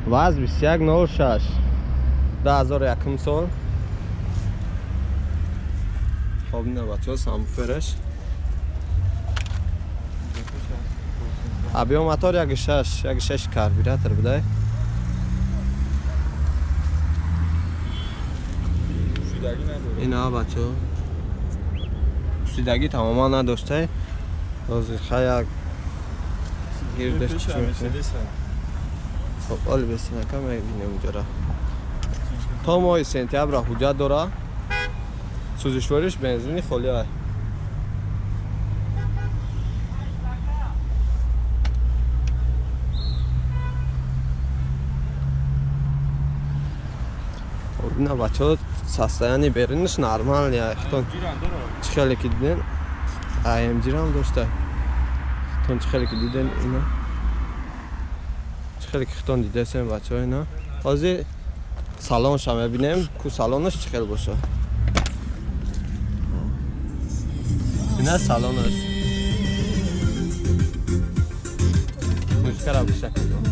ВАЗ 2106 2001 сол. Хоб ина бачаҳо самбуфераш. Объем мотор 1.6, 1.6 карбюратор будай. Ина бачаҳо пусидагӣ тамоман надоштай. Ҳозир хай як гирдаш чӣ мекунем. Хоб оли бесинака мебинем уҷара. То моҳи сентябр ҳуҷҷат дора. Сӯзишвориш бензини холӣ ай. Ина бачаҳо состояние берунаш нормальный ай. Хитон чӣ хеле ки диден AMG-рам дошта. Хитон чӣ хеле ки диден ина. Чӣ хеле ки хитон дидесем бачаҳо ина. Ҳозир салонша мебинем, ку салонаш чӣ хел боша. Ина салонаш. Музикара гӯша кардам.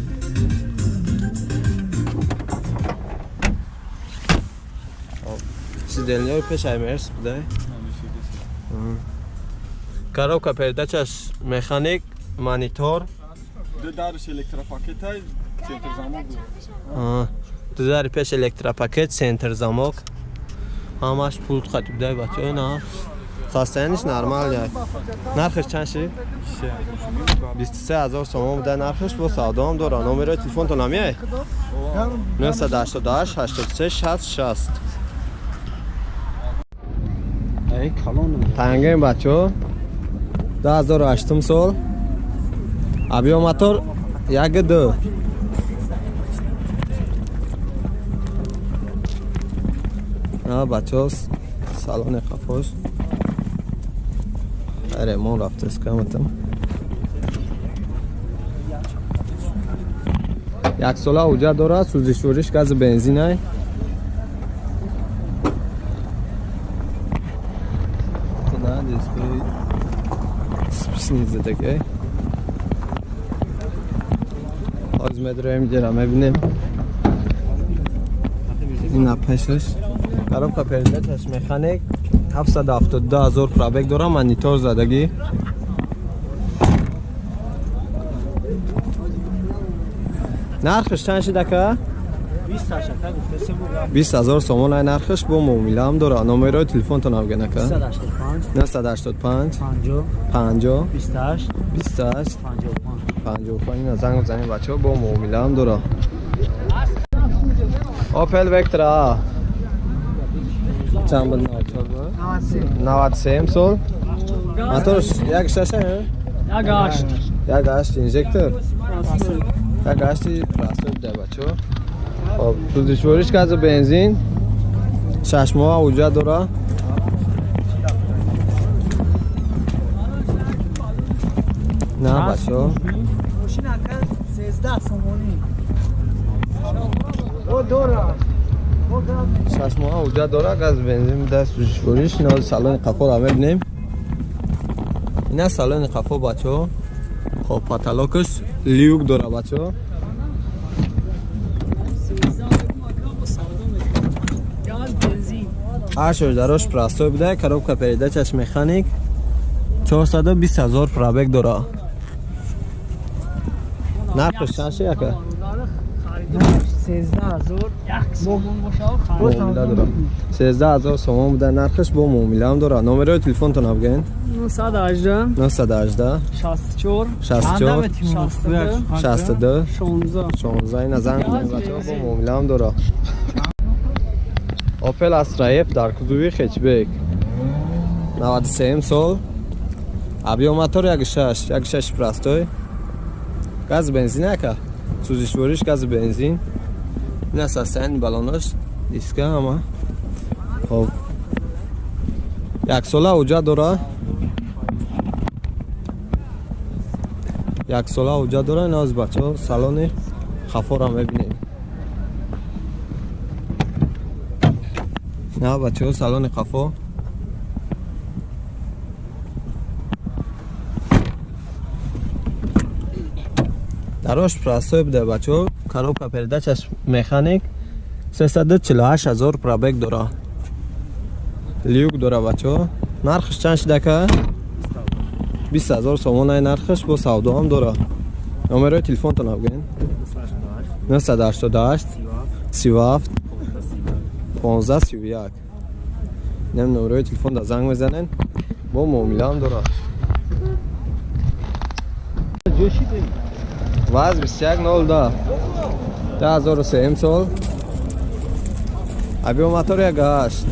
Сидельниҳои пеш аймерс будай. Коробка передачаш механик, монитор. Ду дарш электропакет ай, центр замок. Ду дари пеш электропакет, центр замок. Ҳамаш пулт хати будай бачаҳо ина. Состояниеш нормальный. Нархаш чанд шид? 23 000 сомон буда нархаш, бо савдоам дора. Номерои телефонтон намеай? 988 83 60 60. Тангаем бачаҳо 2008 сол. Объем мотор 1.2. Бачаҳо салони қафош. Ремон рафтест каматам. Як сола ҳуҷҷат дорад, сӯзишвориш гази бензин ай. Задагай. Ҳозир медроем ҷера мебинем. Ина пешаш. Коробка передачаш механик 772 000 пробег дора, монитор задагӣ. Нархаш чанд шид ака? 20 000 сомон ай нархаш, бо муомилаам дора. Номерои телефонтон абген ака? 985 50 28 28 55. Ина занг бизанем бачаҳо, бо муомилаам дора. Opel Vectra чанд буд? 93 сол. Моторш 1.6 1.8 1.8 инжектор 1.8 простой буда бачаҳо. Хоб сӯзишвориш газу бензин 6 моҳ ҳуҷҷат дора. На бачаҳо 6 моҳ ҳуҷҷат дора, газ бензин буда, сӯзишвориш. Ина салони қафоро мебинем. Ина салони қафо бачаҳо. Хоб потолокаш люк дора бачаҳо. Ҳар дарош простой буда, коробка передачаш механик 420 000 пробег дора. Нархаш чанд шид ака? 13 000 13 000 сомон буда нархаш, бо муомилаам дора. Номерои телефонтон абген? 918 918 64 64 62 62 16 16. Ина занг бизанед бачаҳо, бо муомилаам дора. Opel Astra F дар кузови хэтчбек 93 сол. Объем мотор 1.6, 1.6 простой. Газ бензин ака. Сӯзишвориш гази бензин. Ина состояние баллонаш, диска ҳама. Хоб як сола ҳуҷҷат дора. Як сола ҳуҷҷат дора. Ина ҳозир бачаҳо салони хафоро мебинем. На бачаҳо салони қафо. Дарош простой буда бачаҳо. Коробка передачаш механик, 348 ҳазор пробег дора. Люк дора, бачаҳо. Нархш чанд шидака? 20 ҳазор сомонай нархш, бо савдоам дора. Номерои телефонтон бигӯен. 988 37 15 31. Нем номерои телефон да занг мезанен, бо муомилаам дора. ВАЗ 2102, 2003 сол. Объём мотор 1.8.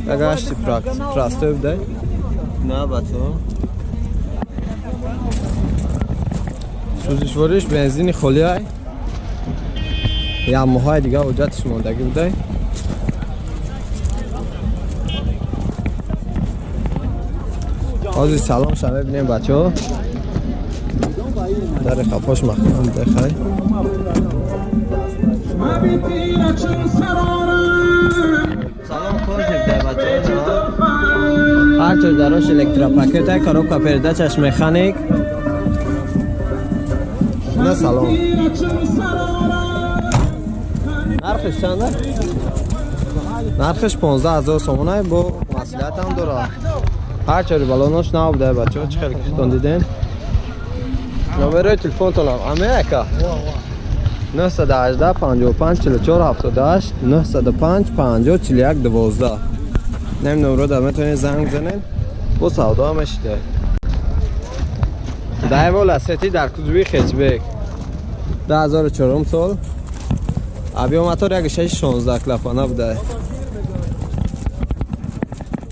1.8 простой будай. На, бачаҳо. Сӯзишвориш бензини холиай. Як моҳҳои дига ҳуҷҷатиш мондагӣ будай. Ҳозир салонша мебинем, бачаҳо. Дари қафош маҳкам будай, хай. Салон кожный будай, бачаҳо. Ҳар чор дарош электропакетай, коробка передачаш механик. На салон. Нархш чанд? Нархш 15 ҳазор сомонай, бо маслиҳатам дора. Ҳар чори балонош нав будай, бачаҳо, чӣ хеле ки дидем. Номерои телефонтонам аме ака? 918 55 44 78 905 50 41 12. Нем номеро да метавонед занг бизанед, бо савдо ҳам мешида. Дайво Ласети дар кузови хетчбек, 2004 сол. Объём мотор 1.6 16 клапана будай.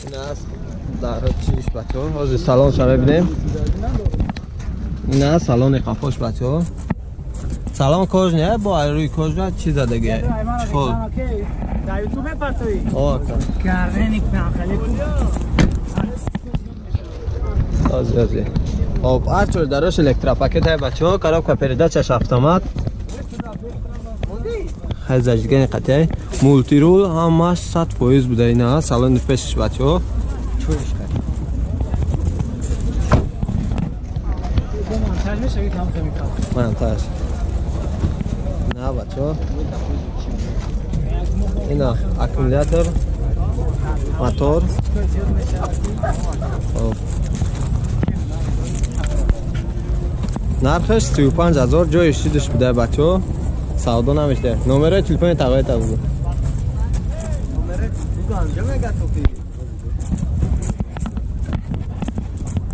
Ин аст дар чиш, бачаҳо. Ҳозир салонша мебинем. На, салони қафош, бачаҳо. Салон кожный, бо рӯи кожа чӣ задагӣ? Чхол. Дар ютуб мепартоӣ? О, Карреник нахали. Ҳозир, ҳозир. Хоб, ҳар чор дарош электропакет ай, бачаҳо, коробка передачаш автомат. Хай, зажигани қатъи. Мультирул ҳамаш 100% буда ина, салони пешиш, бачаҳо. Монтаж мешавӣ кам химикал. Монтаж. На, бачаҳо. Ина аккумулятор, мотор. Хоб. Нархш 35 ҳазор ҷои шидаш буда, бачаҳо. Савдо намешда. Номерои телефони тағоята бугӯ.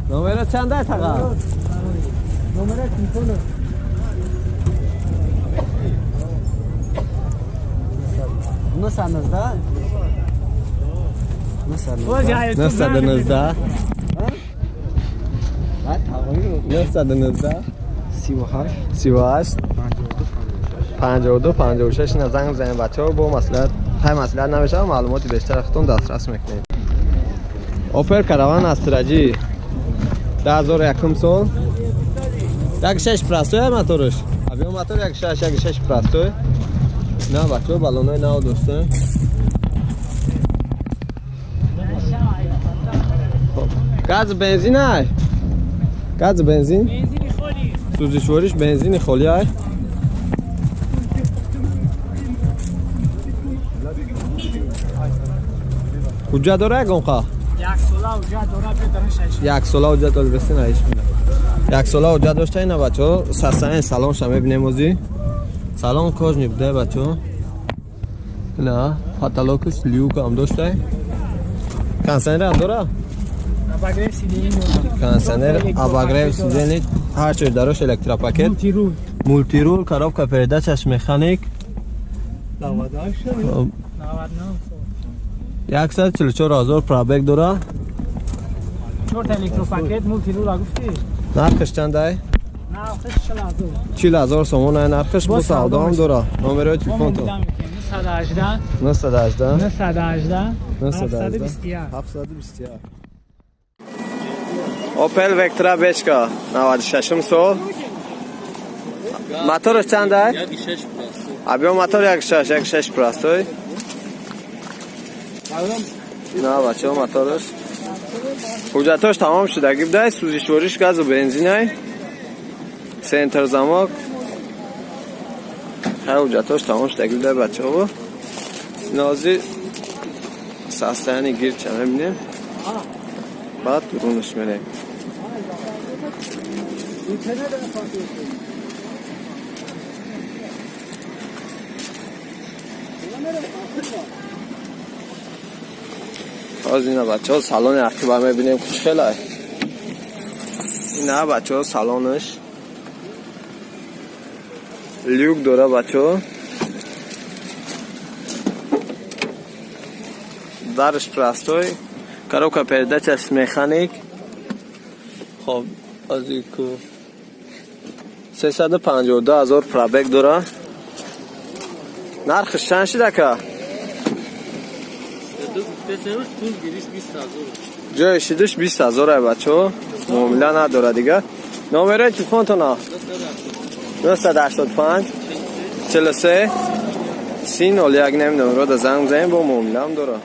Номеро чанда, таға? Номерои телефон 919 919 919 38 38 52 56. На, занг бизанед, бачаҳо, бо маслиҳат. Хай, маслиҳат намешава, маълумоти бештар худтон дастрас мекунед. Опел Караван Астраҷи, 2001 сол. 1.6 простой моторш. Объём мотор 1.6, 1.6 простой. На, бачаҳо, баллонҳои нав доштем. Газ бензин ай? Газ бензин? Бензини холӣ. Сӯзишвориш бензини холӣ ай. Ҳуҷҷат дора ягон қа? Як сола ҳуҷҷат дора, бедарин шаш. Як сола ҳуҷҷат дора, бесин айш. Як сола ҳуҷҷат дошта ина, бачаҳо. Сасаин салонша мебинем озӣ. Салон кожный буда, бачаҳо. На, потолокш люк ҳам дошта. Кондиционер ҳам дора? Обогрев сидений дора. Кондиционер, обогрев сидений, ҳар чиз дарош электропакет. Мультирул. Мультирул, коробка передачаш механик. 98 99 сол. 144 ҳазор пробег дора. Чорта электропакет, мультирул гуфтӣ? Нархш чандай? Нархш 40 ҳазор. 40 ҳазор сомон ай нархш, бо савдоам дора. Номерои телефонтон. 918 918 918 918 721 721. Opel Vectra 5K, 96 сол. Моторш чандай? 1.6 простой. Объём мотор 1.6, 1.6 простой. На, бачаҳо, моторш. Ҳуҷҷатош тамом шудагӣ будай, сӯзишвориш газу бензинай. Центр замок. Хай, ҳуҷҷатош тамом шудаги буда, бачаҳо. Нози состояние гирча мебинем, баъд дурунаш мерем. Ҳозир ина, бачаҳо, салони ақиба мебинем, чӣ хелай. Ина, бачаҳо, салонаш люк дора, бачаҳо. Дарш простой, коробка передачаш механик. Хоб, ку 352 000 пробег дора. Нархш чанд шид, ака? Ҷои шидуш 20 000 ай, бачаҳо, муомила надора дига. Номерои телефонтона 985 43 30 01. Намедонам, рода занг занем, бо муомилаам дора.